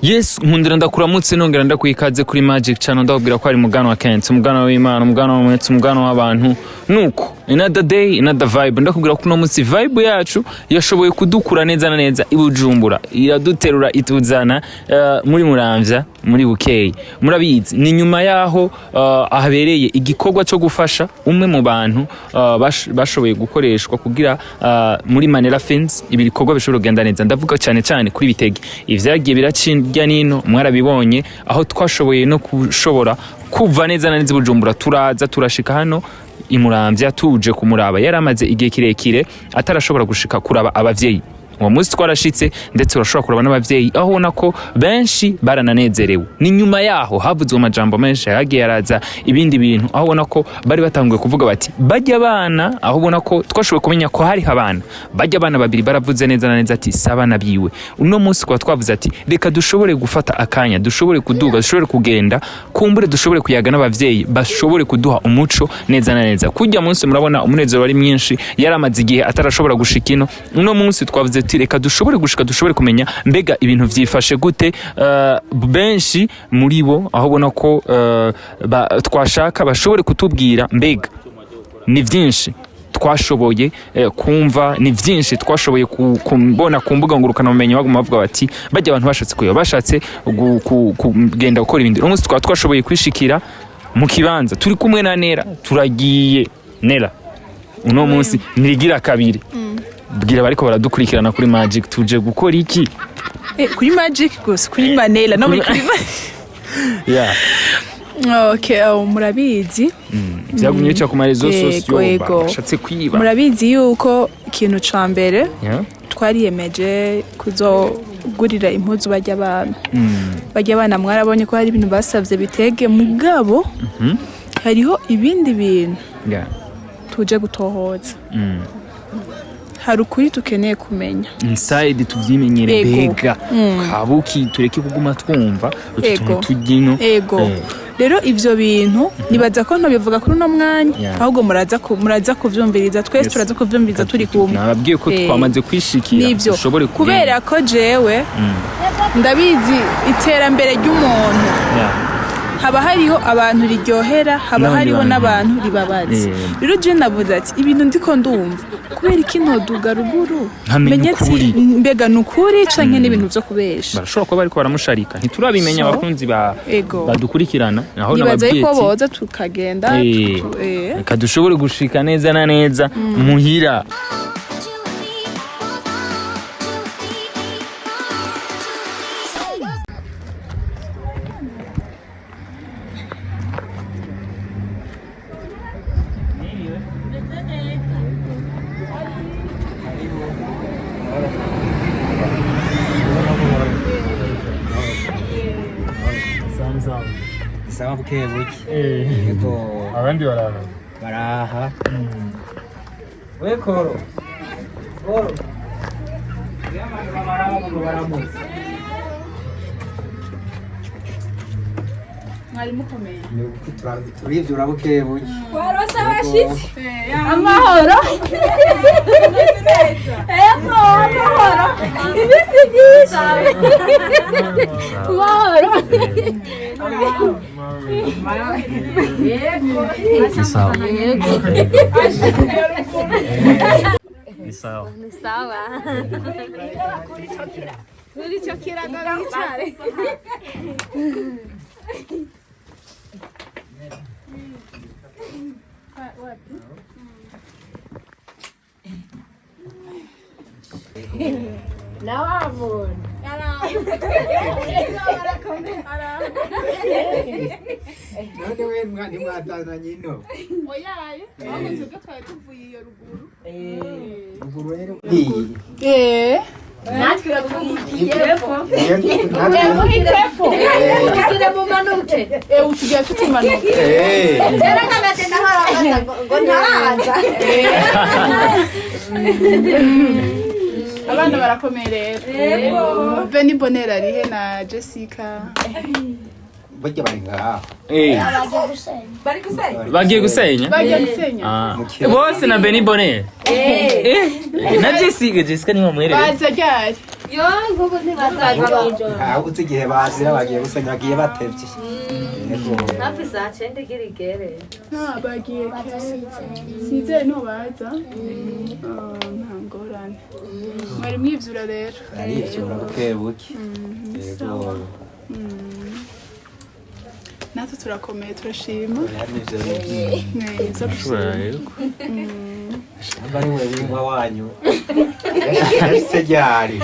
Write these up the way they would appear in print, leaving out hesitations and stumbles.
Yes, nkundira ndakuramutse, nongera ndakuha ikaze kuri Magic Channel. Ndababwira ko ari mugano wa Kent, umugano w'Imana, umugano w'umwetse, umugano w'abantu. Nuko another day, another vibe. Ndakubwira ko uno munsi vibe yacu yashoboye kudukura neza na neza i Bujumbura, iraduterura ituzana muri Muramvya, muri Bukeye. Murabizi, ni nyuma yaho ahabereye igikorwa cyo gufasha umwe mu bantu bashoboye gukoreshwa kugira muri Manera Films ibikorwa bishobora kugenda neza. Ndavuga cyane cyane kuri Bitege, ivyagiye biracirya nino mwarabibonye, aho twashoboye no kushobora kuva neza na neza i Bujumbura, turaza turashika hano i Muramvya tuje kumuraba. Yari amaze igihe kirekire atarashobora gushika kuraba abavyeyi. Uwo munsi twarashitse, ndetse urashobora kuraba n'abavyeyi, aho ubona ko benshi barananezerewe. Ni nyuma yaho havuzwe amajambo menshi, yagiye araza ibindi bintu, aho ubona ko bari batanguye kuvuga bati bajya abana, aho ubona ko twashoboye kumenya ko hariho abana bajya, abana babiri baravuze neza na neza ati si abana biwe. Uno munsi kuba twavuze ati reka dushobore gufata akanya, dushobore kuduga, dushobore kugenda, kumbure dushobore kuyaga n'abavyeyi, bashobore kuduha umuco neza na neza. Kujya munsi murabona umunezero wari mwinshi, yaramaze igihe atarashobora gushika ino. Uno munsi twavuze ati reka dushobore gushika, dushobore kumenya mbega ibintu vyifashe gute. Benshi muri bo, aho ubona ko twashaka bashobore kutubwira mbega ni byinshi twashoboye kumva, ni byinshi twashoboye kubona ku mbuga ngurukanabumenyi, baguma bavuga bati bajya abantu bashatse kuyoba, bashatse kugenda gukora ibindi. Uno munsi twaba twashoboye kwishikira mu kibanza, turi kumwe na Nera. Turagiye Nera, uno munsi nirigira kabiri. Bwira bariko baradukurikirana kuri Magic, tuje gukora iki? Kuri Magic gusa, kuri Manela no muri kuri Yeah. Okay, murabizi. Byagumye bica ku ma réseaux Yego, sociaux. Yego. Bashatse kwiba. Murabizi yuko ikintu ca mbere twariyemeje kuzogurira impuzu bajya abana. Bajya abana, mwarabonye ko hari ibintu basavye Bitege, mugabo hariho ibindi bintu tuje gutohoza. Hari ukuri tukeneye kumenya. Inside tuvyimenyere. Yego. Mbega kabuki, tureke kuguma twumva utu Yego. tuntu tugino. Ego. Rero ivyo bintu nibaza ko ntobivuga kuri uno mwanya, ahubwo muraza kuvyumviriza twese. Turaza kuvyumviriza turi kumwe. Nababwiye ko twamaze kwishikira, nivyo dushobore kubera ko jewe ndabizi iterambere ry'umuntu, haba hariho abantu riryohera, haba N'abandi hariho bantu. n'abantu ribabaza. Rero je navuze ati ibintu ndiko ndumva, kubera iki ntoduga ruguru Nkamenya menye ati ukuri. mbega ni ukuri canke n'ibintu vyo kubesha? Barashobora kuba bariko baramusharika, ntiturabimenya. Abakunzi ba Ego. badukurikirana, aho Nibaza nababwiye yuko ati boza tukagenda reka dushobore gushika neza na neza muhira. Sawa, buke buke. Yego. Abandi baraha? Baraha. We koro. Koro. Baramutse. Mwari mukomeye? Turivyura buke buke. Warose abashitsi, amahoro. Ego, amahoro, ibisi byinshi, amahoro. Sawa. Ni sawa. Sawa. Kuri icyo kirago bicare. None we ntimwazananye ino? Oyaye, ahubwo twebwe twari tuvuye iyo ruguru. Ruguru rero iyi. Natwe uraduhigiye. Uhitepfo. Tugire mumanuke. Utugira tutumanuka. Rero nkagenda harabaza ngo ntaraza. Abana barakomeye rero. Beni Bonera arihe na Jessica? Burya bari ngaha. Bari gusenya. Bagiye gusenya. Bagiye gusenya. Ah. Mu kiyaga. Bose na Beni Bonere na Jessica. Jessica niwe muherereye. Baza ryari? Yo, nk'ubu ntibazaza mw'ijoro. Ntawe uzi igihe bazira, bagiye gusenya, bagiye batevye. Yego. Hafi saa 9 igira igere. Ah, bagiye sizere niho baza. Ah, nta ngorane, mwari mwivyura rero. Barivyura buke buke. Yego. Natwe turakomeye, turashima. Oya, nivyo nivyo. Neza gushima. Namba ari we wingwa wanyu yashitse ryari?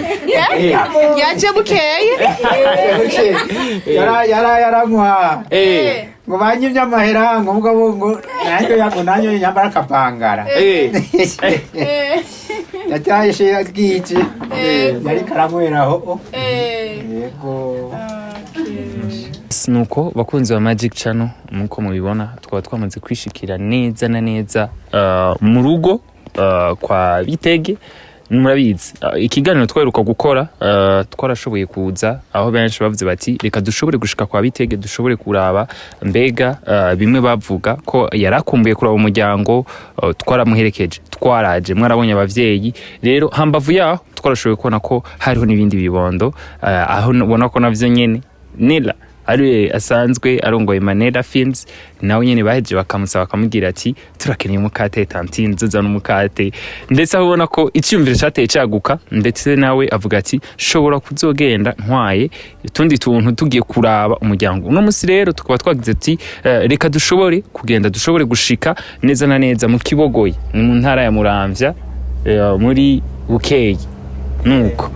Yaje bukeye. Yara yaranywa ngo banyimye amahera, ngo mugabo ngo nanyo yago nanyo nyambara akapangara. Yatayishe bwije, yari karanyweraho. Yego. Nuko bakunzi ba Magic Channel, nkuko mubibona twaba twamaze kwishikira neza na neza mu rugo kwa Bitege. Murabizi, ikiganiro twaheruka gukora, twarashoboye kuza aho benshi bavuze bati reka dushobore gushika kwa Bitege, dushobore kuraba mbega bimwe bavuga ko yarakumbuye kuraba umuryango. Twaramuherekeje, twaraje, mwarabonye abavyeyi. Rero hambavu yaho twarashoboye kubona ko hariho n'ibindi bibondo, aho ubona ko navyo nyene Nela ari asanzwe arongoye Manela Films, nawe nyene baheje bakamusaba, bakamubwira ati turakeneye umukate, tantine nzuzana umukate. Ndetse aho ubona ko icyumviro cyateye cyaguka, ndetse nawe avuga ati shobora kuzogenda ntwaye utundi tuntu tugiye kuraba umuryango. Uno munsi rero tukaba twagize ati reka dushobore kugenda, dushobore gushika neza na neza mu Kibogoye, ni mu ntara ya Muramvya, muri Bukeyi. Nuko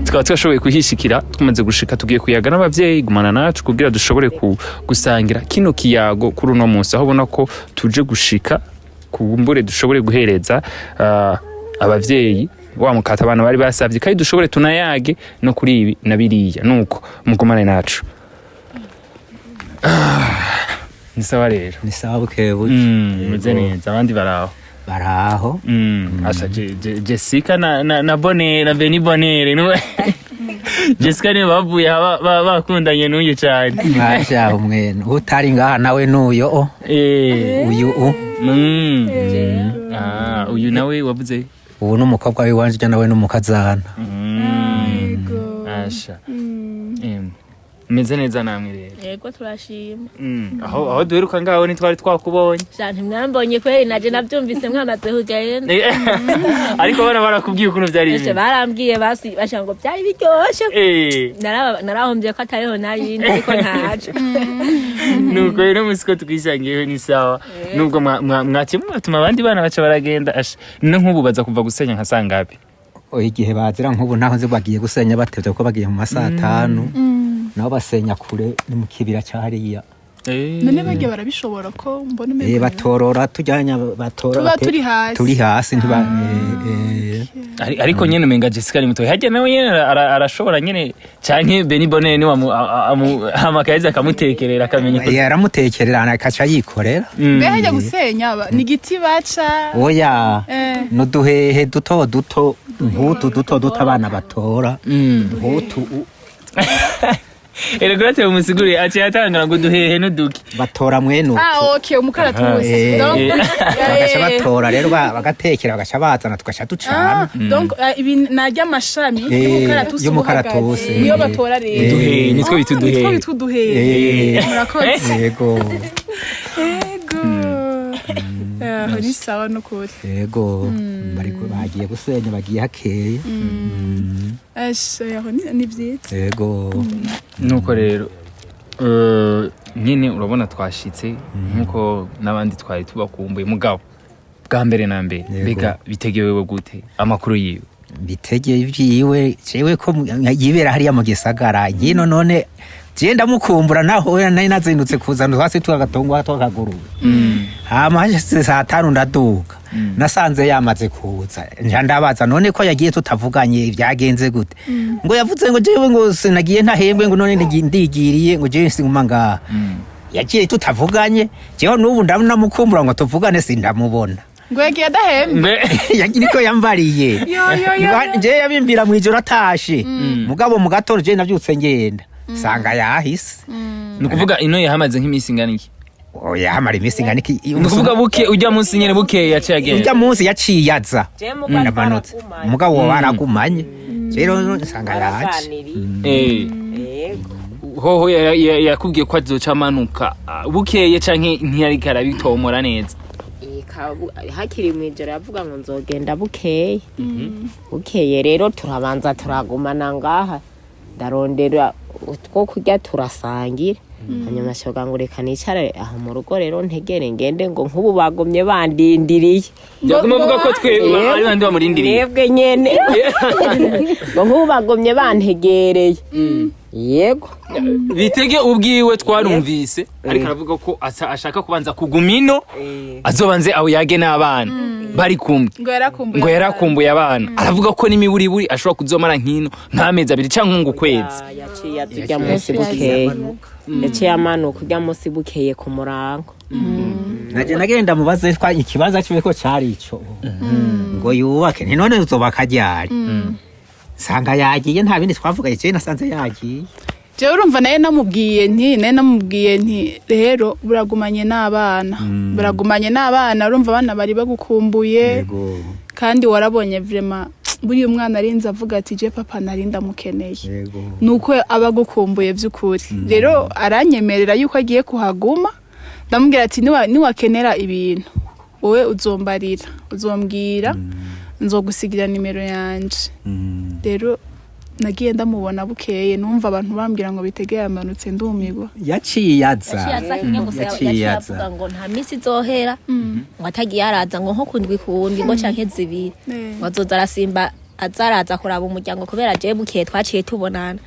tukaba twashoboye kuhishikira. Tumaze gushika tugiye kuyaga n'abavyeyi. Gumana nacu kugira dushobore gusangira kino kiyago kuri uno munsi, aho ubona ko tuje gushika kumbure dushobore guhereza abavyeyi wa mukata abantu bari basavye, kandi dushobore tunayage no kuri ibi na biriya. Nuko mugumane nacu. Ni sawa rero. Ni sawa buke buke. Meze neza, abandi baraho? Baraho. Asa Jessica na Bonere na Beni Bonere nuwe Jessica niwe bavuye aha bakundanye n'uyu cyane. Mwasha umwene utari ngaha nawe nuyo o uyu u Ah, uyu nawe wavuze? Ubu ni umukobwa w'iwanje, ujya nawe n'umukazana. Asha. Meze neza namwe rero? Yego, turashima. Aho duheruka ngaho ntitwari twakubonye. Sha, ntimwambonye kweri, naje nabyumvise mwamaze kugenda. Ariko bana barakubwiye ukuntu byari Ese bimeze? Barambwiye basi basha ngo byari biryoshe. Narahombye ko atariho narindi, ariko ntaco. Nuko rero musi ko twisangiyeho ni sawa, nubwo mwaciye mubatuma abandi bana baca baragenda. Asha, no nk'ubu baza kuva gusenya nka sangapi? Oya, igihe bazira nk'ubu ntaho nzi, bagiye gusenya batevye kuko bagiye mu masaha 5, nabo basenya kure, ni mu kibira ca hariya. None bagiye barabishobora ko mbona umengo Batorora tujyanya batora Tuba turi hasi. Turi hasi ntiba. Ariko nyene umenga Jessica ni mutoyi harya, nawe nyene arashobora nyene, canke Beni Bonere ni amuhamakaye akamutekerera akamenya ko Yaramutekerera akaca yikorera. Mbe hajya gusenya ni igiti baca? Oya. N'uduhehe duto duto nk'utu duto duto abana batora nk'utu Erega urate umusiguriye aciye atangara ngo uduhehe n'uduki. Batora mwene utu. Ah, okay, umukaratusi. Donc Bagaca batora rero bagatekera, bagaca bazana tugaca ducana. Donc ibi najya amashami y'umukaratusi y'umukaratusi. uhagaze. Niyo batora rero. Uduhehe nitwo bita Ah, nitwo uduhehe. bita uduhehe. Murakoze. Yego. Yego. Aho ni sawa nukuri. Yego, bariko bagiye gusenya, bagiye hakeye. Asha, aho ni byiza. Yego. Nuko rero nyine urabona twashitse nkuko n'abandi twari tubakumbuye, mugabo bwa mbere na mbere Yego. mbega bitegewe gute, amakuru yiwe? Bitegeye ibyiwe jewe ko yibera hariya mu gisagara yino, none je ndamukumbura, naho nari nazindutse kuzana utwatsi tw'agatungwa tw'akaguru, hama hashitse saa 5 ndaduga, nasanze yamaze kuza. Nja ndabaza none ko yagiye tutavuganye byagenze gute, ngo yavuze ngo jewe ngo sinagiye ntahembwe, ngo none ndigiriye, ngo jewe singuma ngaha. Yagiye tutavuganye, jewe n'ubu ndamukumbura ngo tuvugane sindamubona. Ngo yagiye adahembwe? Niko yambariye. Yo, yo, yo, yo. Je yabimbira mw'ijoro atashe, mugabo mu gatondo je navyutse ngenda sanga yahise. Ni ukuvuga ino yahamaze nk'iminsi ingana iki? Oya, hamara iminsi ingana iki? Ni ukuvuga buke ujya munsi nyene buke yaciye agenda? Ujya munsi yaciye aza, Je muga ndamanutse. twaragumanye. Mugabo baragumanye. Rero nsanga yaje. Baraganiriye. Yego. Hoho yakubwiye ko azoca amanuka bukeye canke ntiyariko arabitomora neza? Hakiri mw'ijoro yavuga ngo nzogenda bukeye. Bukeye rero turabanza turagumana ngaha, ndarondera utwo kurya turasangira, hanyuma shoga ngo reka nicare aho mu rugo rero ntegere ngende, ngo nk'ubu bagumye bandindiriye. Yaguma avuga ko twe ari bandi bamurindiriye. Mwebwe nyene, ngo nk'ubu bagumye bantegereye, yego. Bitege ubwiwe twarumvise ariko aravuga ko ashaka kubanza kuguma ino, azobanze aho yage n'abana bari kumwe. Ngo yarakumbuye. Ngo yarakumbuye abana. Aravuga ko n'imiburiburi ashobora kuzomara nk'ino nk'amezi 2 canke ngo ukwezi. Yaciye aza urya munsi bukeye, yaciye amanuka urya munsi bukeye ku murango. Naje nagenda mubaze twa ikibanza ciwe ko cari ico ngo yubake, nti none uzobaka ryari? Nsanga yagiye, nta bindi twavuga, je nasanze yagiye. Jewe urumva naye namubwiye nti rero buragumanye n'abana, buragumanye n'abana, urumva abana bari bagukumbuye. Kandi warabonye vraiment buriya umwana arinze avuga ati je papa nari ndamukeneye, nuko aba agukumbuye by'ukuri. Rero aranyemerera yuko agiye kuhaguma. Ndamubwira ati niwakenera ibintu wowe uzombarira, uzombwira, nzogusigira nimero yanje. Rero nagiye ndamubona bukeye, numva abantu bambwira ngo bitegeye yamanutse, ndumirwa. Yaciye aza. Yaciye aza kimwe gusa. Yaciye Yaciye aza. avuga ngo nta minsi izohera ngo atagiye araza, ngo nko kundwi kuwundi ngo canke zibiri, ngo azoza arasimba azaraza kuraba umuryango, kubera jewe bukeye twaciye tubonana,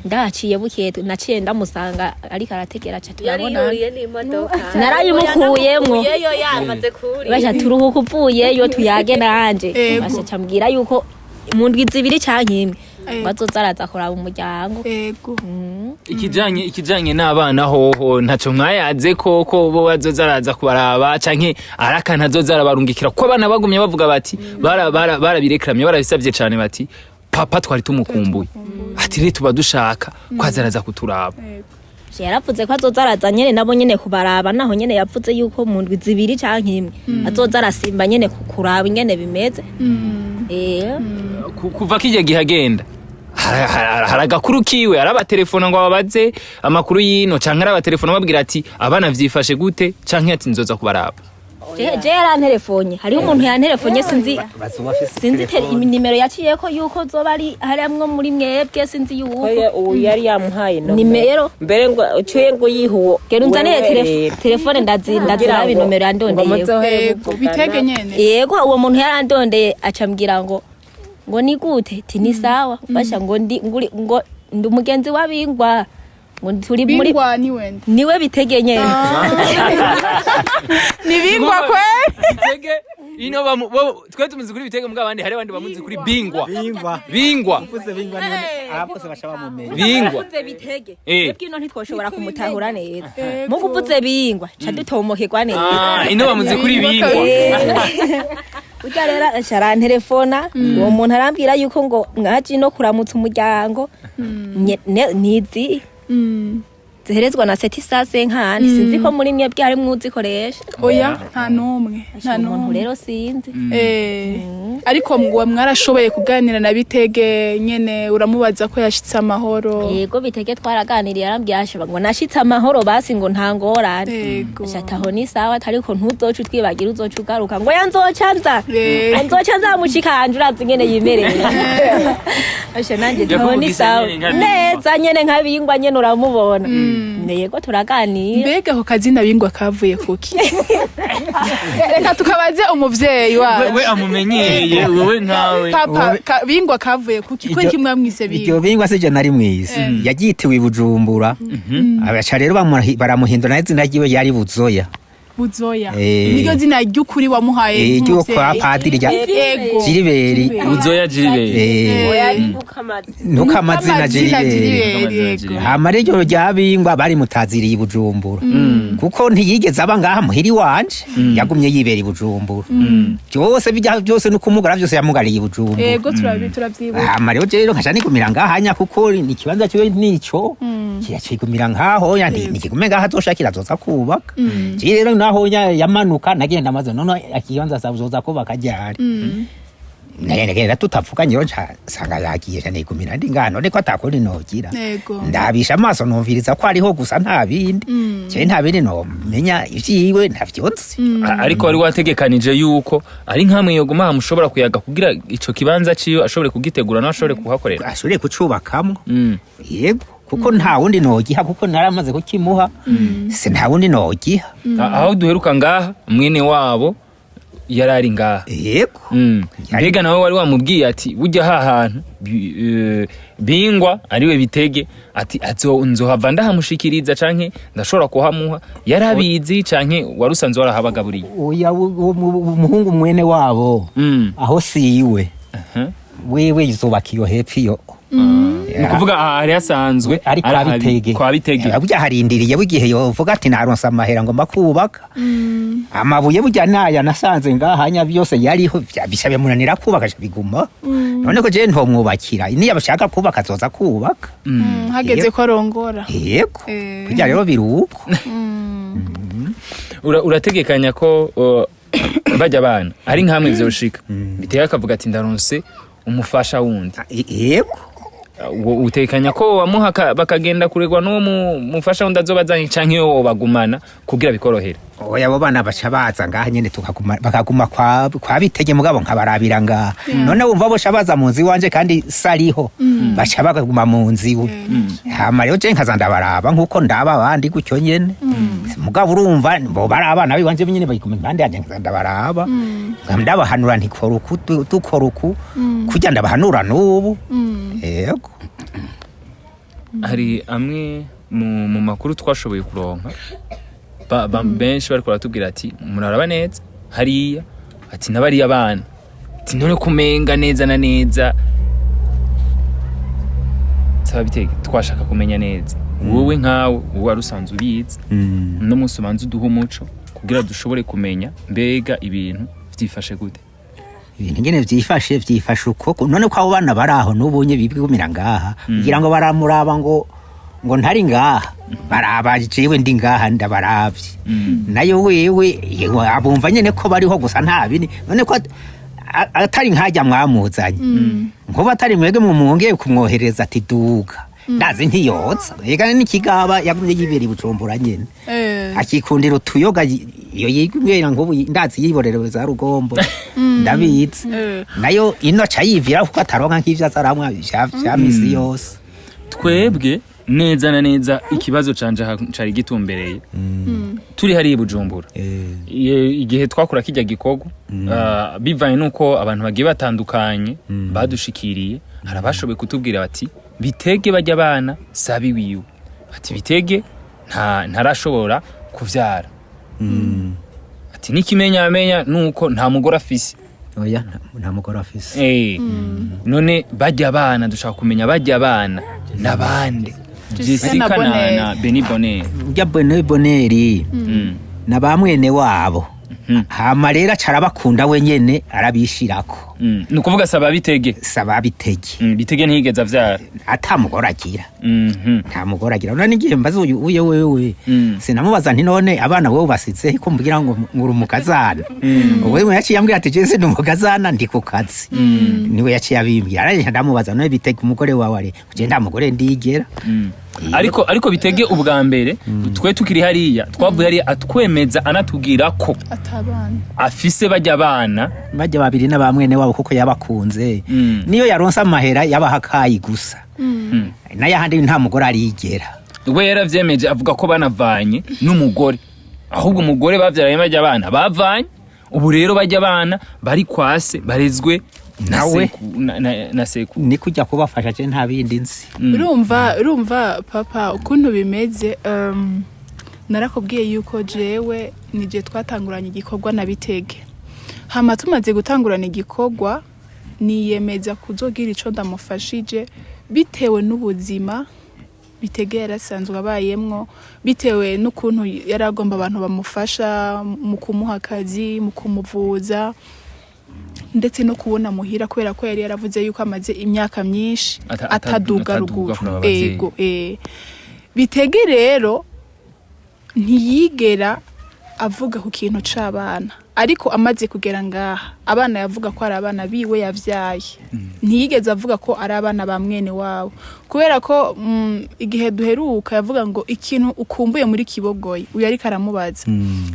ndahaciye bukeye naciye ndamusanga ariko arategera, aca Yari turabonana. yuriye n'imodoka. Narayimukuyemwo. Yeyo yamaze kurira. Basha turuhuka uvuyeyo tuyage nanje. Ego. Basha cambwira yuko mu ndwi zibiri canke imwe Ego. ngo azoza araza kuraba umuryango. Ego. Ikijanye n'abana hoho ntaco mwayaze koko bo bazoza araza kubaraba canke arakantu azoza arabarungikira, ko abana bagumye bavuga bati barabirekramye, barabisabye cane, bati papa twari tumukumbuye, ati rero tuba dushaka ko aza araza kuturaba. Yaravuze ko azoza araza nyene nabo nyene kubaraba, naho nyene yavuze yuko mu ndwi zibiri canke imwe azoza arasimba nyene kuraba ingene bimeze. Kuva kijya gihe agenda hari agakuru kiwe arabatelefona ngo ababaze amakuru y'ino, canke arabatelefona babwira ati abana vyifashe gute, canke ati nzoza kubaraba? Je yaranterefonye, hariho umuntu yanterefonye, sinzi Bazoba bafise sinzi telefone. Nimero yaciyeko yuko zoba ari harimwo muri mwebwe, sinzi yuko. Oya, ubu yari yamuhaye nomero. Nimero. Mbere ngo uciye ngo yihuwo. Gera unzanire telefone ndaziraba inomero yandondeyeko. Ego, bitege nyene. Yego, uwo muntu yarandondeye, acambwira ngo ni gute, ti ni sawa, basha ngo ndi nguri ngo ndi umugenzi w'abingwa, ngo turi muri Bingwa ni wende? Niwe bitege nyene. Ni bingwa kweli? Bitege ino twe tumuzi kuri bitege, mugabo abandi hari abandi bamuzi kuri bingwa. Bingwa. Bingwa. Uvuze bingwa none aba bose baca bamumenya. Bingwa. Uvuze bitege, twebwe ino ntitwoshobora kumutahura neza. Ego. Mugo uvuze bingwa ca dutomokerwa neza. Ah, ino bamuzi kuri bingwa. Burya rero aca arantelefona uwo muntu, arambwira yuko ngo mwaje no kuramutsa umuryango. Nizi ziherezwa na seti sase nkani, sinzi ko muri mwebwe harimwo uzikoresha. Oya, nta n'umwe, nta Umuntu n'umwe. rero sinzi. Ariko ngo mwarashoboye kuganira na bitege nyene, uramubaza ko yashitse amahoro? Yego, bitege twaraganiriye, arambwira ashobora ngo nashitse amahoro, basi ngo nta ngorane. Ashata aho ni sawa, ariko ntuzoca utwibagira, uzoca ugaruka, ngo ya nzoca nza. Ngo nzoca nzamushikanje, urazi ingene yimereye. Asha nanjye taho ni Yakuvugisha sawa. nyene nka bingwa. Neza nyene nka bingwa nyene, uramubona. Yego, turaganira. Mbega ako kazina bingwa kavuye kuki? Reka tukabaze umuvyeyi wacu. We amumenyeye, wewe nkawe. Papa, bingwa kavuye kuki? Ko iki mwamwise Iryo bingwa? bingwa sije nari mwisi, yagitiwe i Bujumbura, abaca rero baramuhindura, nayo izina ryiwe yari Buzoya. Buzoya? Eh. Niryo zina ry'ukuri wamuhaye? Iryo kwa Nk'umuvyeyi? padiri rya Yego. Jiriberi. Buzoya Jiriberi. Ntuko amazina Amazina Jiriberi. Jiriberi, yego. Hama rero rya bingwa bari mutaziriye i Bujumbura, kuko ntiyigeze aba ngaha muhiri wanje, yagumye yibera i Bujumbura byose bijya byose no kumugara byose yamugariye i Bujumbura. Yego, turavyibuka. Hama rero jewe nkaca nigumira ngahanya, kuko ni ikibanza ciwe nico kiracigumira nkaho ya nikigume ngaha, azoshakira azoza kubaka. Jewe rero naho yamanuka nagenda maze none ikibanza azoza kubaka ryari? Nagenda tutavuganye rero, nca nsanga yagiye, nca nigumira ndi ngaha. None ko atakundi nogira? Yego. Ndabisha amaso, numviriza ko ariho gusa, nta bindi. Je nta bindi nomenya ivyiwe, ntavyo nzi. Ariko wari wategekanije yuko ari nkamwe yoguma mushobora kuyaga kugira ico kibanza ciwe ashobore kugitegura nawe ashobore kuhakorera? Ashobore kucubakamwo. Yego, kuko nta wundi nogiha, kuko naramaze kukimuha, si nta wundi nogiha. Aho duheruka ngaha, mwene wabo yari ari ngaha. Yego. Mbega nawe wari wamubwiye ati burya ha hantu Bingwa ariwe Bitege ati nzohava ndahamushikiriza canke ndashobora kuhamuha, yarabizi canke wari usanzwe warahabagaburiye? Oya, umuhungu mwene wabo aho siwe. Wewe yuzubaka iyo hepfo iyo. Ni ukuvuga aha hari hasanzwe ari kwa Bitege. Kwa Bitege. Burya harindiriye bugihe yovuga ati naronse amahera ngo kubaka amabuye. Burya naya nasanze ngaha byose yariho, bisha bimunanira kubaka, aca biguma. None ko je ntomwubakira? Niyo abashaka kubaka azoza kubaka. Hageze ko arongora. Yego. Burya rero biruko. Urategekanya ko bajya abana ari nkamwe vyoshika, Bitege akavuga ati ndaronse umufasha wundi? Yego. Utekanya ko wamuha bakagenda kuregwa n'uwo mufasha wundi azoba azanye, canke iyo wobagumana kugira bikorohere? Oya, abo bana baca baza ngaha nyene, tukaguma, bakaguma kwa Bitege, mugabo nkabarabira ngaha. None wumva boca baza mu nzu iwanje kandi sariho? Baca baguma mu nzu iwe, hama rero je nkaza ndabaraba nkuko ndaba abandi gutyo nyene. Mugabo urumva bo bari abana biwanje nyene, baguma impande yanje, nkaza ndabaraba, ndabahanura nti kora uku, dukora uku, kurya ndabahanura n'ubu. Yego. Hari amwe mu makuru twashoboye kuronka, benshi bariko baratubwira ati muraraba neza hariya, ati nabariya bana, ati none kumenga neza na neza saba Bitege. Twashaka kumenya neza wowe nkawe, wowe wari usanzwe ubizi, uno munsi ubanza uduhe umuco kugira dushobore kumenya mbega ibintu vyifashe gute. Ibintu ngene vyifashe uko. None ko abo bana bari aho n'ubunye bibwumira ngaha, kugira ngo baramuraba ngo ntari ngaha, baraba jewe ndi ngaha ndabaravye. Nayo wewe, yewe, abumva nyene ko bariho gusa, nta bindi. None ko atari nkajya mwamuzanye, nkuba atari mwebwe mwongeye kumwohereza ati duga, ndazi ntiyoza. Ega n'ikigaba yagumye yibera i Bujumbura nyene, akikundira utuyoga, iyo yigwira nk'ubu ndazi yiborera za Rugombo, ndabizi. Nayo ino aca yivira kuko ataronka nk'ivyo azaramwa vya misi yose. Twebwe neza na neza ikibazo canje aha cari gitumbereye turi hariya i Bujumbura. Igihe twakora kijya gikorwa, bivanye nuko abantu bagiye batandukanye badushikiriye, hari abashoboye kutubwira bati Bitege bajya abana sabi wiwe, ati Bitege ntarashobora kuvyara, ati n'ikimenyamenya nuko nta mugore afise. Oya, nta mugore afise. None bajya abana, dushaka kumenya bajya abana nabande? Jessica Jessica na Bonheur. Na Beni Bonheur. Urya Boneri na ba mwene wabo, hama rero aca arabakunda wenyene, arabishirako. Ni ukuvuga saba Bitege? Saba Bitege. Bitege ntiyigeze avyara? Ata mugore agira. Nta mugore agira. None n'igihe mbaza uyu uye wewe, sinamubaza nti none abana wewe basize ko mbwira ngo ngura umukazana? Wewe yaciye ambwira ati jese ndi umukazana, ndi ku kazi. Niwe yaciye abimbwira. Arangije ndamubaza: none Bitege, umugore wawe ari? Je nta mugore ndigera. Ariko Bitege ubwa mbere twe tukiri hariya, twavuye hariya atwemeza anatubwira ko atabana afise bajya abana. Bajya babiri na mwene wabo, kuko yabakunze. Niyo yaronse amahera yabaha akayi gusa, nayo ahandi nta mugore arigera. We yaravyemeje, avuga ko banavanye n'umugore, ahubwo umugore bavyaranye bajya abana bavanye. Ubu rero bajya abana bari kwase barezwe na Nawe. na seku. Ni kujya kubafasha, je nta bindi nzi. Urumva papa ukuntu bimeze, narakubwiye yuko jewe nije twatanguranye igikorwa na Bitege. Hama tumaze gutangurana igikorwa, niyemeza kuzogira ico ndamufashije bitewe n'ubuzima Bitege yarasanzwe abayemwo, bitewe n'ukuntu yari agomba abantu bamufasha mu kumuha akazi, mu kumuvuza, ndetse no kubona muhira, kubera ko yari yaravuze yuko amaze imyaka myinshi ataduga ataduga ruguru. kuraba abavyeyi. Ego. Bitege rero ntiyigera avuga ku kintu c'abana. Ariko amaze kugera ngaha, abana yavuga ko ari abana biwe yavyaye, ntiyigeze avuga ko ari abana ba mwene wabo, kubera ko igihe duheruka yavuga ngo ikintu ukumbuye muri Kibogoye, uyu ariko aramubaza,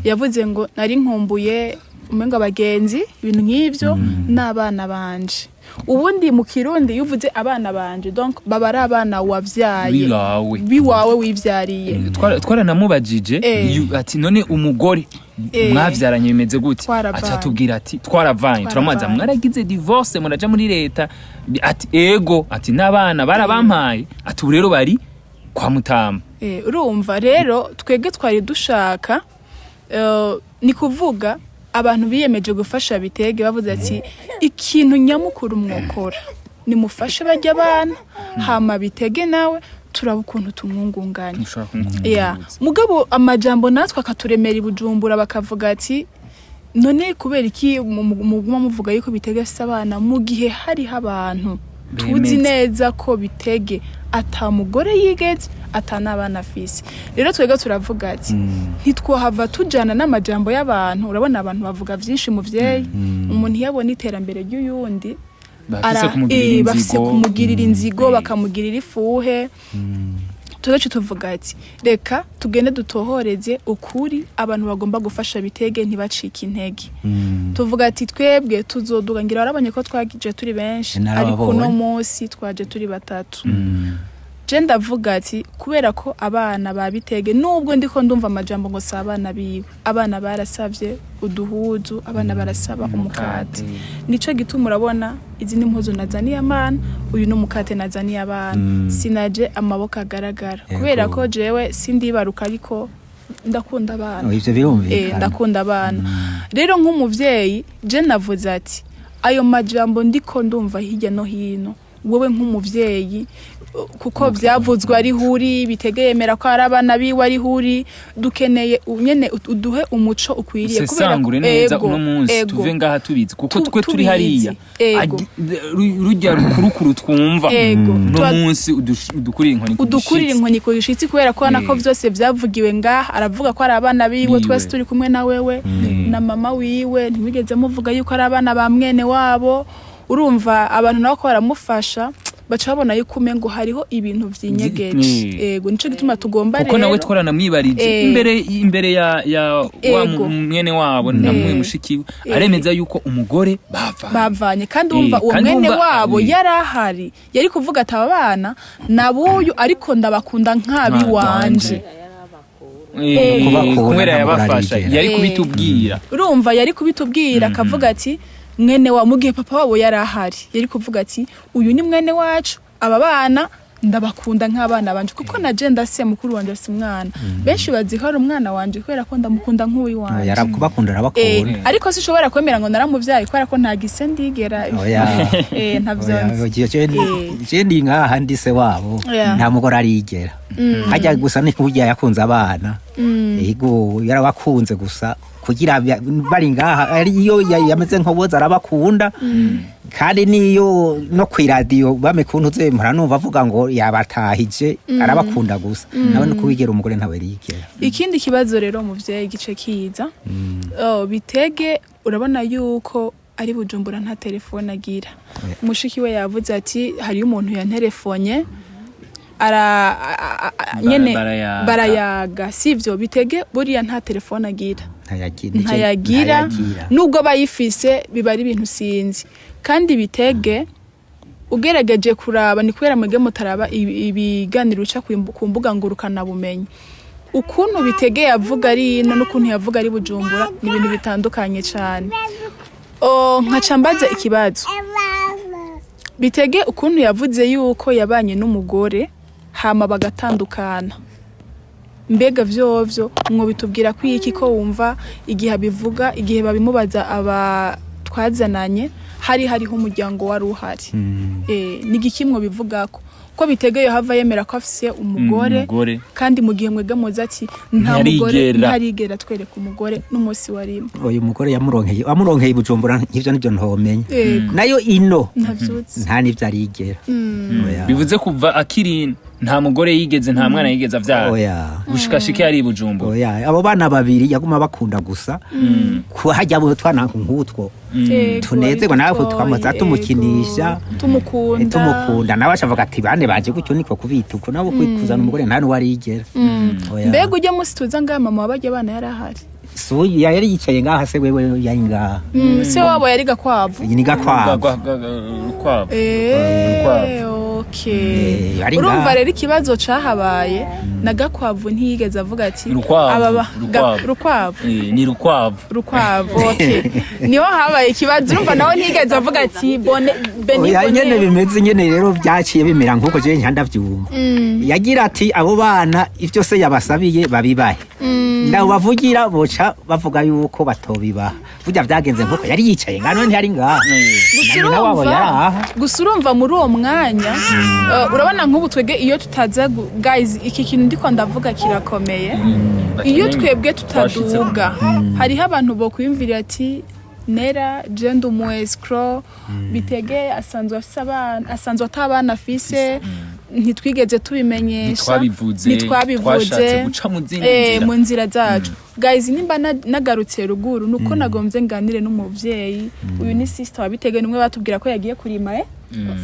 yavuze ngo nari nkumbuye umengo abagenzi, ibintu nk'ivyo, n'abana banje. Ubundi mu Kirundi iyo uvuze abana banje, donc baba ari abana wavyaye Biwawe. Biwawe wivyariye. Twaranamubajije ati none umugore mwavyaranye bimeze gute? Twaravanye. Aca atubwira ati twaravanye. Turamubaza, mwaragize divorce, muraja muri leta? Ati ego, ati n'abana barabampaye, ati ubu rero bari kwa mutama. Urumva rero twebwe twari dushaka, ni kuvuga abantu biyemeje gufasha Bitege bavuze ati ikintu nyamukuru mwokora nimufashe bajya abana, hama Bitege nawe turaba ukuntu tumwungunganya. Mushobora kumukunda. Yeah. Mugabo amajambo natwe akaturemera i Bujumbura, bakavuga ati none kubera iki muguma muvuga yuko Bitege afise abana mu gihe hariho abantu tuzi Bemeza. neza ko Bitege ata mugore yigeze, ata n'abana afise? Rero twebwe turavuga ati ntitwohava tujana n'amajambo y'abantu. Urabona abantu bavuga vyinshi, muvyeyi. Umuntu iyo abona iterambere ry'uyundi bafise kumugirira bafise inzigo. Kumugirira inzigo, bakamugirira ifuhe. Tugace tuvuga ati reka tugende dutohoreze ukuri. Abantu bagomba gufasha Bitege ntibacike intege. Tuvuga ati twebwe tuzoduga. Ngira warabonye ko twagije turi benshi, Narababonye. ariko uno munsi twaje turi batatu. Je ndavuga ati kubera ko abana ba Bitege, nubwo ndiko ndumva amajambo ngo si abana biwe, abana barasavye uduhuzu, abana barasaba umukate. Nico gituma urabona izi ni impuzu nazaniye abana, uyu ni umukate nazaniye abana. Sinaje amaboko agaragara, kubera ko jewe sindibaruka, ariko ndakunda abana. Oh, ivyo birumvikana. Ndakunda abana. Rero nk'umuvyeyi je navuze ati ayo majambo ndiko ndumva hirya no hino, wowe nk'umuvyeyi, kuko vyavuzwe ari huri Bitege yemera ko ari abana biwe, ari huri, dukeneye nyene uduhe umuco ukwiriye. Usesangure neza. Ego, Uno munsi ego. tuve ngaha tubizi, kuko twe turi tubizi. hariya. Ego. Rujya rukurukuru twumva Ego. uno munsi udukurira inkoni ku udukurira gishitsi. Inkoni ku gishitsi, kubera ko nako vyose vyavugiwe ngaha, aravuga ko ari abana biwe. Biwe. Twese turi kumwe na wewe na mama wiwe, ntimwigeze muvuga yuko ari abana ba mwene wabo. Urumva abantu nabo ko baramufasha, baca babona yuko umengo hariho ibintu vyinyegeje. Ego, nico gituma tugomba Kuko nawe rero twaranamwibarije imbere ya wa Ego. mwene wabo na mwe mushiki we, aremeza yuko umugore bavanye. Bavanye. Kandi wumva uwo Kandi mwene wumva- wabo yari ahari, yari kuvuga ati aba bana nabuyu, ariko ndabakunda nk'abiwanje. Kubakunda Kubera ntabwo yabafasha arigera. yari kubitubwira. Urumva yari kubitubwira akavuga ati mwene wa, mu gihe papa wabo yari ahari yari kuvuga ati uyu ni mwene wacu, aba bana ndabakunda nk'abana banje, kuko na je ndase mukuru wanje si umwana. Benshi bazi ko ari umwana wanje kubera ko ndamukunda nk'uwiwanje. Yarakubakunda, arabakunda. Ariko sinshobora kwemera ngo naramuvyaye, kubera ko nta gise ndigera. Oya. Ntavyo Oya, nzi. Je ndi nkaha ndi se wabo, nta mugore arigera hajya, gusa ni kurya yakunze abana. Yego, yarabakunze gusa kugira bari ngaha ari iyo yameze nkoboza arabakunda. Kandi niyo no kwiradiyo bame kuntu ze mpora numva avuga ngo yabatahije, arabakunda gusa nawe no kubigera umugore ntawe rigera. Ikindi kibazo rero, muvyeyi, igice kiza. Oh, Bitege urabona yuko ari Bujumbura, nta telefone agira. Mushiki we yavuze ati hariyo umuntu yanterefonye ara nyene Barayaga. Barayaga, sivyo? Bitege buriya nta telefone agira. Ntayagira. Ntayagira. Ntayagira. Nubwo bayifise biba ari ibintu sinzi. Kandi Bitege ugerageje kuraba, ni kubera mwebwe mutaraba ibiganiro uca ku mbuga ngurukanabumenyi, ukuntu Bitege yavuga ari ino n'ukuntu yavuga ari Bujumbura ni ibintu bitandukanye cyane. Nkaca mbaza ikibazo: Bitege ukuntu yavuze yuko yabanye n'umugore hama bagatandukana, mbega vyovyo mwobitubwira ko iki, ko wumva igihe abivuga, igihe babimubaza aba twazananye, hari hariho umuryango wari uhari? Ni igiki mwobivugako ko Bitegeye hava yemera ko afise umugore, Umugore. kandi mu gihe mwebwe muzi ati nta mugore? Ntarigera. Ntarigera twereka umugore n'umunsi warimo. Uyu mugore yamuronkeye, amuronkeye i Bujumbura, nk'ivyo nivyo ntomenya. Yego. Nayo ino Ntavyutse. nta n'ivyo arigera. Oya. Bivuze kuva akiri ino Nta mugore yigeze, nta mwana yigeze avyara. Oya. Gushika shike yari i Bujumbura. Oya, abo bana babiri yaguma bakunda gusa kuhajya abo twana nk'utwo tunezerwa nawe tukamuza tumukinisha, tumukunda. Tumukunda nawe ashavuga ati bane baje gutyo niko kubita uko nabo kuzana umugore nta n'uwarigera. Oya. Mbega ujya munsi tuza ngaha, mama wabajya abana yari ahari? Suyu yari yicaye ngaha, se wewe yari ngaha. Se wabo yari Gakwavu. Ni Gakwavu. Rukwavu. Okay. Ari Urumva ngaha. rero ikibazo cahabaye na Gakwavu ntiyigeze avuga ati Rukwavu, aba Rukwavu. Rukwavu. Ni Rukwavu. Rukwavu, okay, niho habaye ikibazo. Urumva nawe ntiyigeze avuga ati bone beni. Oya, nyene Bone. bimeze nyene rero byaciye bimera nkuko je ndavyumva. Yagira ati abo bana ivyo se yabasabiye babibahe, ndabo bavugira boca bavuga yuko batobibaha. Burya byagenze nkuko yari yicaye ngano, ntiyari ngaha. Gusa Na nyina wabo urumva yari aha. Gusa urumva muri uwo mwanya, urabona nk'ubu twebwe iyo tutaza guys, iki kintu ndiko ndavuga kirakomeye. Iyo twebwe tutaduga, hariho abantu bokwiyumvira ati nera je ndi umu escroc, Bitege asanzwe afise abana, asanzwe ata abana afise, ntitwigeze tubimenyesha. Ntitwabivuze, ntitwabivuze. Twashatse guca mu zindi nzira. Mu nzira zacu. Guys, nimba nagarutse ruguru nuko nagombye nganire n'umuvyeyi. Uyu ni sister wa Bitege, nimwe batubwira ko yagiye kurima, eh?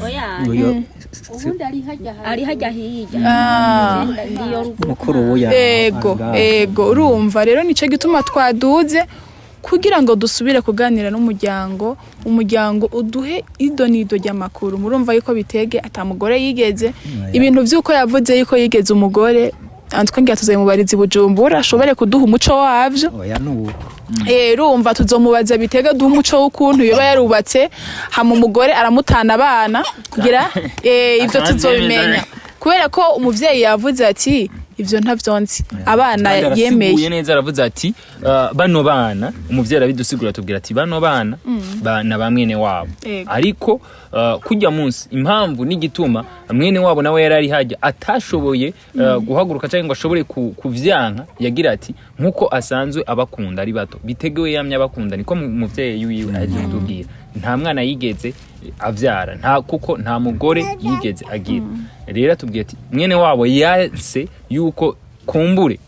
Oya. Uyo Ubundi ari hajya. Ari hajya hirya. Ah. Ndiyo ruguru. Mukuru wuya. Ego, ego. Urumva rero nico gituma twaduze kugira ngo dusubire kuganira n'umuryango, umuryango uduhe ido n'ido ry'amakuru. Murumva yuko Bitege atamugore yigeze, ibintu vy'uko yavuze yuko yigeze umugore antwe, ngira tuzamubariza i Bujumbura ashobore kuduha umuco wavyo. Oya, nuko. Urumva tuzomubaza Bitege duha umuco w'ukuntu yoba yarubatse hama umugore aramutana abana kugira ivyo tuzobimenya, kubera ko umuvyeyi yavuze ati ivyo ntavyo nzi, abana Kandi arasiguye yemeye. neza, aravuze ati bano bana, umuvyeyi arabidusigura, atubwira ati bano bana na ba mwene wabo. Ariko kujya munsi impamvu n'igituma mwene wabo nawe yari ari hajya atashoboye guhaguruka cyangwa ngo ashobore kuvyanka, yagira ati nkuko asanzwe abakunda ari bato, Bitegewe yamye abakunda, niko umuvyeyi wiwe aje kutubwira. Nta mwana yigeze avyara, nta, kuko nta mugore yigeze agira. Rero atubwiye ati mwene wabo yanse yuko kumbure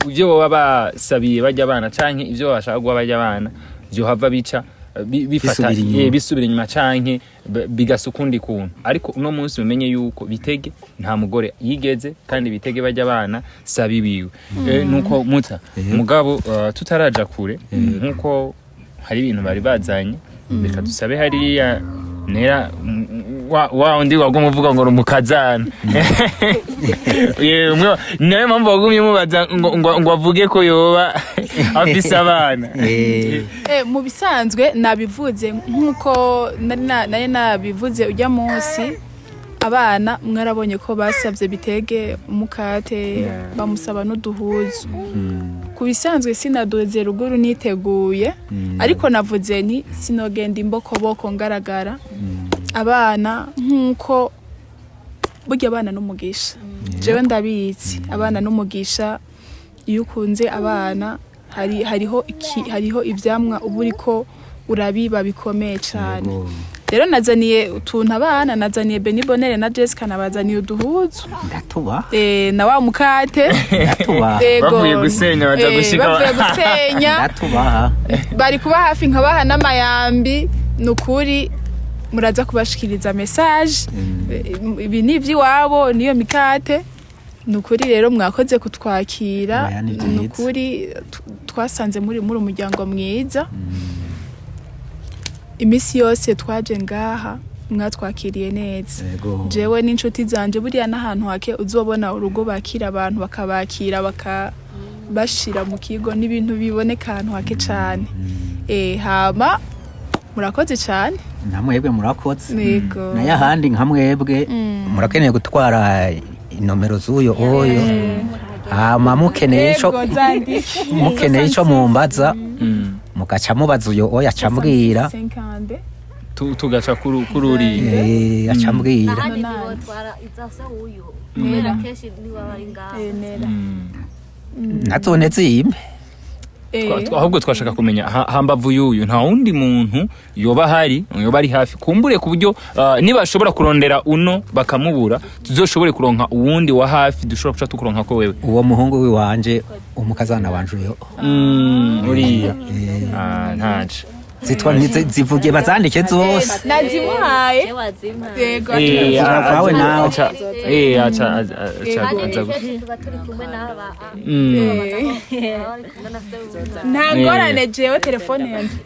ibyo baba basabiye bajya abana canke ibyo bashaka guha bajya abana vyohava bica bifata Bisubira inyuma. Bisubira inyuma canke bigasa ukundi kuntu. Ariko uno munsi mumenye yuko Bitege nta mugore yigeze, kandi Bitege bajya abana sabi biwe. Nuko muta mugabo, tutaraja kure, nkuko hari ibintu bari bazanye, reka dusabe hariya nera wa undi waguma uvuga ngo rumukazana. Nayo mpamvu wagumye umubaza ngo avuge ko yoba afise abana. Mu bisanzwe nabivuze nk'uko nari nabivuze ujya munsi, abana mwarabonye ko basabye Bitege umukate, bamusaba n'uduhuzu. Ku bisanzwe sinadoze ruguru niteguye, ariko navuze nti sinogenda imbokoboko ngaragara. Abana, nk'uko burya abana n'umugisha, jewe ndabizi, abana n'umugisha. Iyo ukunze abana hariho hariho ivyamwa uba uriko urabiba bikomeye cane. Rero nazaniye utuntu abana, nazaniye Beni Bonere na Jessica, nabazaniye uduhuzu. Ndatuba. Na wa mukate. Ndatubaha. Ego. Bavuye gusenya baza gushika- Bavuye gusenya. Ndatubaha. Bari kuba hafi nkabaha n'amayambi. Ni ukuri muraza kubashikiriza message. Ibi ni iby'iwabo niyo mikate. Ni ukuri rero mwakoze kutwakira. Oya, ni ni byiza. ukuri twasanze muri umuryango mwiza. Iminsi yose twaje ngaha mwatwakiriye neza. Jewe n'inshuti zanje, buriya n'ahantu hake uzobona urugo bakira abantu, bakabakira, bakabashira mu kigo, n'ibintu biboneka ahantu hake cane. Hama murakoze cane. Namwebwe murakoze. Yego. Nayo ahandi nka mwebwe murakeneye gutwara inomero z'uyo oyo, hama mukeneye ico Yego, zandike. mukeneye ico mumbaza, mugaca mubaza uyo oyo, acambwira. 50. Tugaca kuri uriya. Acambwira. Ahandi ntibotwara izase uyu kubera kenshi niba bari ngaho. Nera. Nazone zimpe. Ahubwo twashaka kumenya hambavu y'uyu nta wundi muntu yoba ahari, yoba ari hafi, kumbure ku buryo nibashobora kurondera uno bakamubura, tuzoshobore kuronka uwundi wa hafi dushobora guca tukuronka ko wewe. Uwo muhungu wiwanje, umukazana wanje uyo. Uriya. Ah, ntaje. Zitwa zivuge bazandike zose. Nazimuhaye, yego. Kwawe nawe. Aca aza Tuba turi kumwe n'aba. Nta ngorane, jewe telefone yanjye.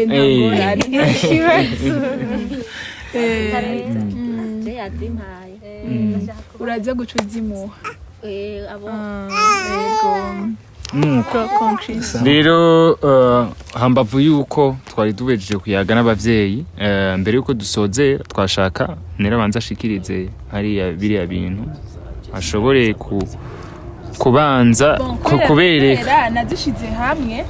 Nta ngorane, nta kibazo. Yazimpaye. Uraza guca uzimuha. Abo. Yego. Nuko Concrete. rero, hambavu yuko twari dubejeje kuyaga n'abavyeyi, mbere yuko dusozera twashaka nerabanza ashikirize hariya biriya bintu ashobore kubanza kubereka. Kubera nazishize hamwe,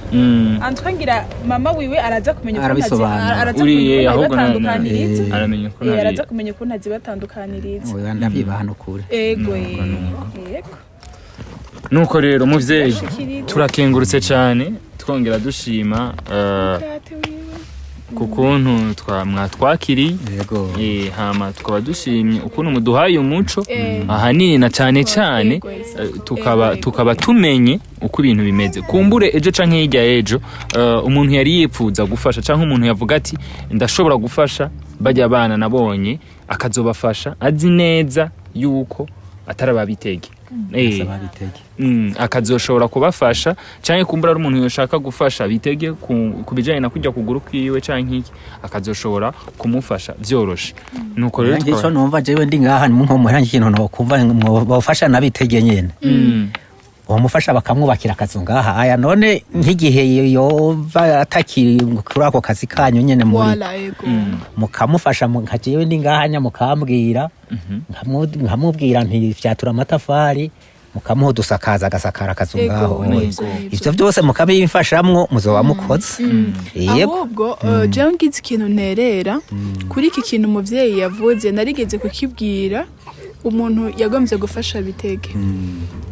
antwa ngira mama wiwe araza kumenya ukuntu Arabisobanura. araza Uriye kumenya ukuntu ahubwo azibatandukaniriza. aramenya uko Araza kumenya ukuntu azibatandukaniriza. Oya, ndabiba hano kure. Ego, yego. Nuko rero muvyeyi, Ashikirize. turakengurutse cyane, twongera dushima Date wiwe. ku kuntu mwatwakiriye. Yego. Hama tukaba dushimye ukuntu muduhaye umuco, ahanini na cyane cyane tukaba tukaba tumenye uko ibintu bimeze. Kumbure ejo canke hirya y'ejo, umuntu yari yipfuza gufasha canke umuntu yavuga ati ndashobora gufasha bajya abana nabonye, akazobafasha azi neza yuko atari ababitege. Babitege. Akazoshobora kubafasha, canke kumbura ari umuntu yoshaka gufasha bitege ku bijanye na kujya kuguru kwiwe canke iki, akazoshobora kumufasha vyoroshe. Nuko rero Nanjye ico numva jewe ndi ngaha nko muhera, ikintu nokumva bofasha nabitege nyene, bamufasha bakamwubakira akazu ngaha aya. None nk'igihe yoba atakiri kuri ako kazi kanyu nyene muri Wala, yego. Mukamufasha nka jewe ndi ngaha nya mukambwira, nkamubwira nti fyatura amatafari, mukamuha udusakaza agasakara akazu ngaho. Nivyo, Oya. nivyo. Ivyo byose mukabimfashamwo muzoba mukoze, yego. Ahubwo jewe ngize ikintu nterera kuri iki kintu umuvyeyi yavuze, narigeze kukibwira umuntu yagombye gufasha Bitege,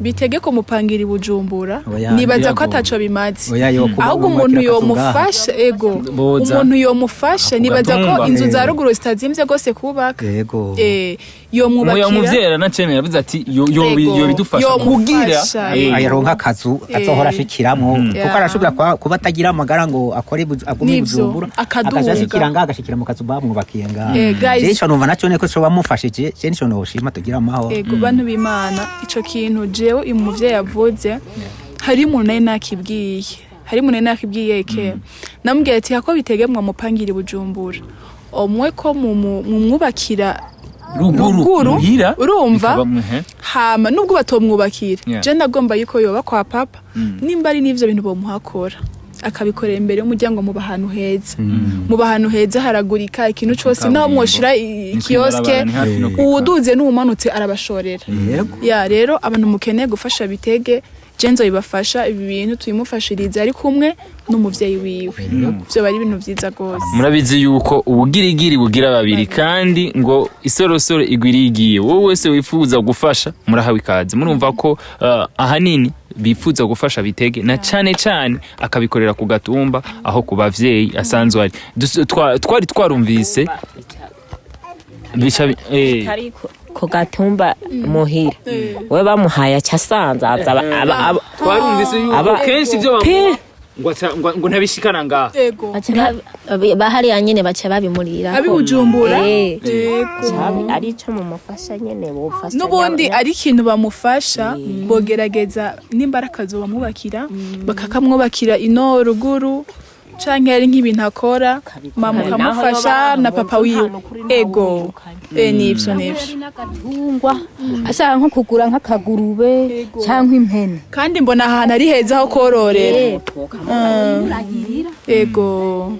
Bitege kumupangira i Bujumbura. Oya, nibaza ko biragoye. ataco bimaze. Oya, yo kuba Ahubwo umuntu bamwubakira akazu ngaha. yomufasha, ego. Boza. Umuntu yomufasha, Ako nibaza ko gatumba. inzu za ruguru zitazimvye gose kubaka. Yego. Yomwubakira. Umuya muvyeyi aranacemera, yavuze ati Ego. yo bidufasha kugira Yomufasha. Aronka akazu azohora ashikiramwo, kuko arashobora kuba atagira amagara ngo akore agume i Nivyo, Bujumbura, akaduga. akaja ashikira ngaha, agashikira mu kazu bamwubakiye ngaha. Guys. Jewe ico numva naco niko coba mufashije, je nico noshima, tugira amahoro. Ego, bantu b'Imana, ico kintu jewe uyu muvyeyi yavuze, hari umuntu nari nakibwiye, hari umuntu nari nakibwiye ke namubwiye ati hako bitegemwa mupangira i Bujumbura, omwe ko mumwubakira ruguru, ruguru, muhira, urumva? muhe. Hama nubwo batomwubakira, je ndagomba yuko yoba kwa papa, nimba ari n'ivyo bintu bomuhakora akabikorera imbere y'umuryango, muba ahantu heza, muba ahantu heza haragurika ikintu cose, naho Kaburimbo. mwoshira Ni ikioske, kwibarabara, ni hafi no kwikaba. uwuduze n'uwumanutse arabashorera. Yego. Ya rero abantu mukeneye gufasha Bitege, je nzobibafasha. Ibi bintu tubimufashirize ari kumwe n'umuvyeyi wiwe, vyoba ari ibintu vyiza gose. Murabizi yuko ubugirigiri bugira babiri, kandi ngo isorosoro igwiriye igiye. Wowe wese wifuza gufasha, murahawe ikaze. Murumva ko ahanini bifuza gufasha Bitege, na cane cane akabikorera ku gatumba aho ku bavyeyi asanzwe ari. Twari twarumvise Atari ku gatumba muhira we bamuhaye aca asanzaza Twarumvise yuko kenshi ibyo Pe! bamuha ngo ngo ntabishikana ngaha. Ego. Bahariya nyene baca babimurira. Abi Bujumbura. Eh. Ego. Ari ico mumufasha nyene bofasha. N'ubundi ari ikintu bamufasha, bogerageza nimba ari akazu bamwubakira, bakakamwubakira ino ruguru, canke ari nk'ibintu akora, mama ukamufasha na papa wiwe. Ego, nivyo, nivyo. N'agatungwa ashaka nko kugura nk'akagurube cyangwa impene. Kandi mbona ahantu ari heza ho kororera. Ego.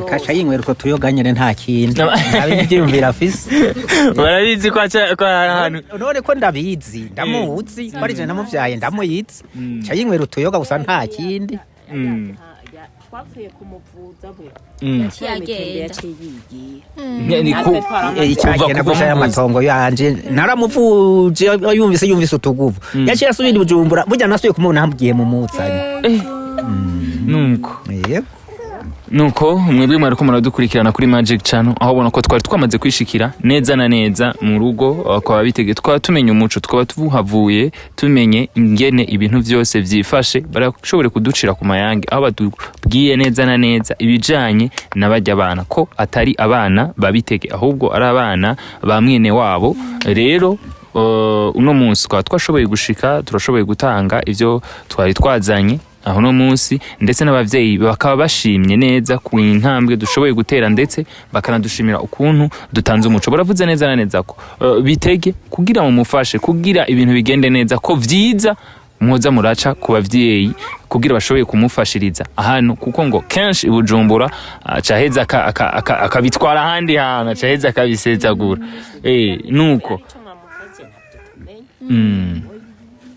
Kasha yinywera utwo tuyoga nyene, nta kindi ntabivyiyumvira afise. Barabizi ko ko hari ahantu. None ko ndabizi, ndamuzi ko ari je namuvyaye, ndamuyizi, ca yinywera utuyoga gusa, nta kindi. Twapfuye kumuvuza bwe. Yaciye agenda. Yaciye yigira. Ni Natwe twaramaze. Icagenda kuva guca muvuza. amatongo yanje naramuvuje, yumvise utuguvu, yaciye asubira i Bujumbura. Burya nasubiye kumubona hambwiye mu muzanye. Nuko Yego. Nuko mwebwe mwariko muradukurikirana kuri Magic Channel, aho ubona ko twari twamaze kwishikira neza na neza mu rugo kwa Bitege, twaba tumenye umuco, twaba tuhavuye tumenye ingene ibintu vyose vyifashe. Barashobore kuducira ku mayange aho batubwiye neza na neza ibijanye na barya bana, ko atari abana ba Bitege, ahubwo ari abana ba mwene wabo. Rero uno munsi twaba twashoboye gushika, turashoboye gutanga ivyo twari twazanye aho no munsi, ndetse n'abavyeyi bakaba bashimye neza ku intambwe dushoboye gutera, ndetse bakanadushimira ukuntu dutanze umuco. Baravuze neza na neza ko Bitege kugira mumufashe, kugira ibintu bigende neza, ko vyiza mwoza muraca ku bavyeyi kugira bashoboye kumufashiriza ahantu, kuko ngo kenshi i Bujumbura acaheza akabitwara ahandi hantu, acaheza akabisezagura. Nuko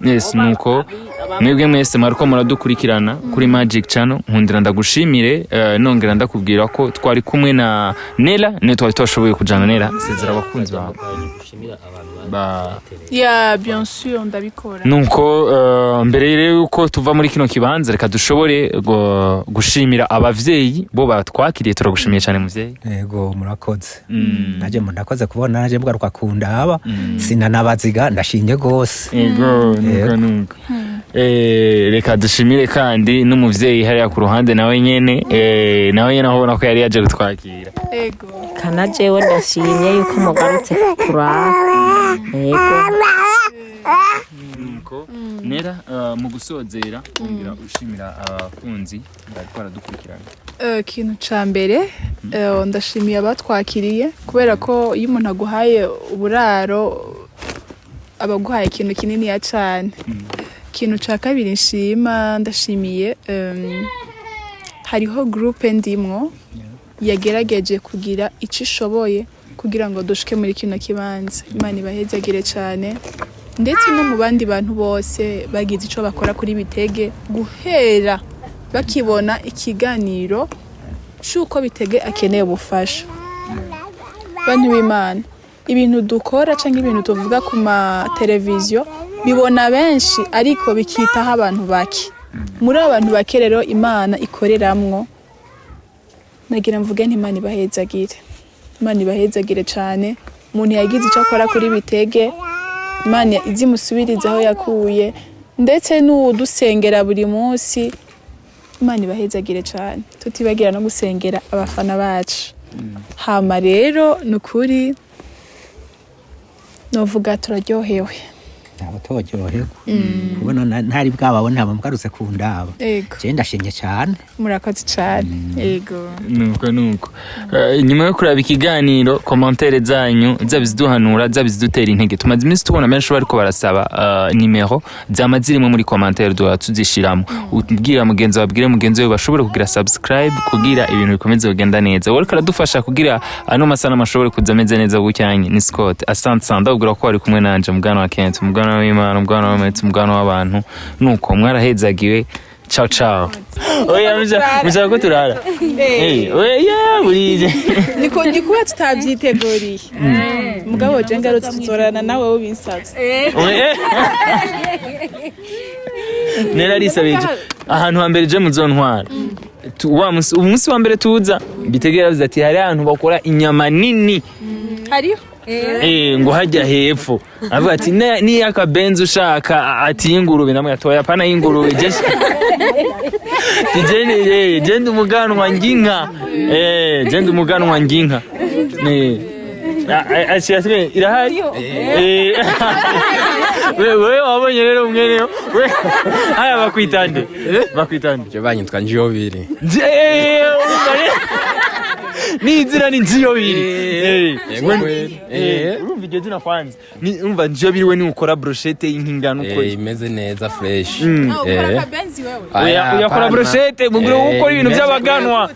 Yes, nuko mwebwe mwese mwariko muradukurikirana kuri Magic Channel, nkundira ndagushimire, nongera ndakubwira ko twari kumwe na Nela, niyo twari twashoboye kujana. Nela, sezera abakunzi bawe ba Ya, bien sûr, ndabikora. Nuko mbere rero yuko tuva muri kino kibanza, reka dushobore gushimira abavyeyi bo batwakiriye. Turagushimiye cyane, muvyeyi. Yego, murakoze. Naje ndakoze kubona naje mbwaruka kundaba, sinanabaziga, ndashimye gose. Ego, nuko Yego. Nuko reka dushimire kandi n'umuvyeyi hariya ku ruhande, nawe nyene, nawe nyene aho ubona ko yari yaje kutwakira. Ego. Kana jewe ndashimye yuko mugarutse kuturaba, yego. Nuko Nera, mu gusozera, wongera ushimira abakunzi bariko baradukurikirana. Ikintu ca mbere, ndashimiye abatwakiriye, kubera ko iyo umuntu aguhaye uburaro aba aguhaye ikintu kininiya cane. Ikintu ca kabiri nshima, ndashimiye hariho groupe ndimwo yagerageje kugira ico ishoboye kugira ngo dushike muri kino kibanza. Imana ibahezagire cane, ndetse no mu bandi bantu bose bagize ico bakora kuri Bitege guhera bakibona ikiganiro c'uko Bitege akeneye ubufasha. Bantu b'Imana, ibintu dukora canke ibintu tuvuga ku mateleviziyo bibona benshi, ariko bikitaho abantu bake. Muri abo bantu bake rero Imana ikoreramwo. Nagira mvuge nti Imana ibahezagire, Imana ibahezagire cane. Umuntu yagize ico akora kuri Bitege, Imana izimusubirize aho yakuye, ndetse n'uwudusengera buri munsi, Imana ibahezagire cane, tutibagira no gusengera abafana bacu. Hama rero ni ukuri novuga turaryohewe. Ntabwo toryoherwa kubona ntari bwababone, ntabwo mugarutse kundaba. Ego. Je ndashimye cyane. Murakoze cane, ego. Nuko nyuma yo kuraba ikiganiro, commentaires zanyu zaba iziduhanura, zaba izidutera intege. Tumaze iminsi tubona benshi bariko barasaba nimero zama zirimo muri commentaire, duhora tuzishiramo. Ubwira mugenzi wawe, abwire mugenzi we bashobore kugira subscribe kugira ibintu bikomeze kugenda neza. Wowe uriko aradufasha kugira ano masanamu ashobore kuza ameze neza gucyanye ni Scott. Asante sana. Ndabwira ko wari kumwe nanje, mugana wa Kent, mugana w'Imana, mugana w'Ametse, mugana w'abantu. Nuko mwarahezagiwe. Ciao ciao. Oya, mushaka ko turara? Oya, burije. Niko ndi kuba tutabyiteguriye, mugabo je ngarutse tuzorana nawe ubinsabye. Oya. Nera arisabiye ahantu hambere je muzontwara. Wa musi, umunsi wa mbere tuza, Bitegera yavuze ati hari ahantu bakora inyama nini. Hariho. Ngo hajya hepfo, avuga ati niyo akabenzi ushaka, ati y'ingurube, namwe atoya pana y'ingurube, je ndi umuganwa nginka, je ndi umuganwa nginka. Aciye irahari. Wewe wabonye rero mwene we aya bakwitande, bakwitande? Je banyitwa Njiyobiri. Urumva rero ni izina ni Njiyobiri. Yego kweli. Urumva iryo zina kwanza ni urumva Njiyobiri, we ni ukora brochette y'inkingano uko Imeze neza, fresh. Ukora akabenzi wewe? Aya, Uyakora hapana. brochette mugire ukora ibintu imeze by'abaganwa.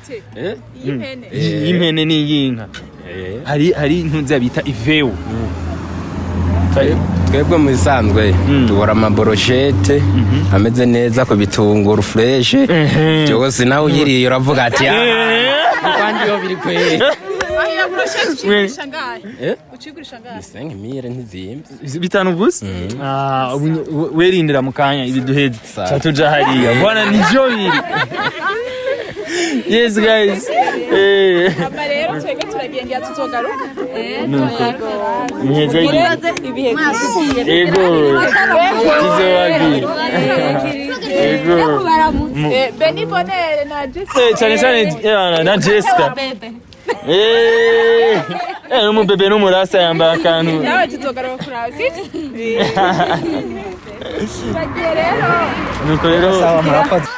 Y'impene. Y'impene n'iy'inka. Hari intunzi bita iveu. Twebwe mu bisanzwe tubura amabrochettes ameze neza ku bitunguru fresh byose, nawe uyiriye uravuga ati: "Ah, kandi iyo biri kweri." Aho brochette ucigurisha ngahe? Eh? Ucigurisha ngahe? 5000, ntizimvye. 5 gusa. Ah, ubu werindira mu kanya ibi duheze. Sawa. Ca tuja hariya, bwana, nivyo biri. Yes guys. Aba rero twebwe turagenda, tuzogaruka. Nuko niheze. Ibihe byiza. Ego, tuzobabwira, ego. Beni Bonere na Jessica. Cyane cyane na Jessica. N'umubebe n'umurasa yambaye akantu. Nawe tuzogaruka kuraba, sibyo? Bagiye rero. Nuko rero. Sawa, murakoze.